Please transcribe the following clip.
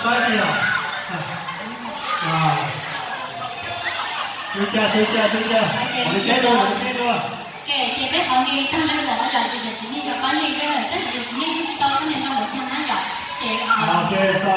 Tsuas cas, tsuas cas, tsuas cas, ua li teb dua, ua li teb dua. Ces peb qhov nqi tag nrho los yom, ces yawm txiv Nij yog pab yeej, tej zaum yawm txiv Nij kuj tsis tau tuaj nrog lawv thiab na yom, ces ok, so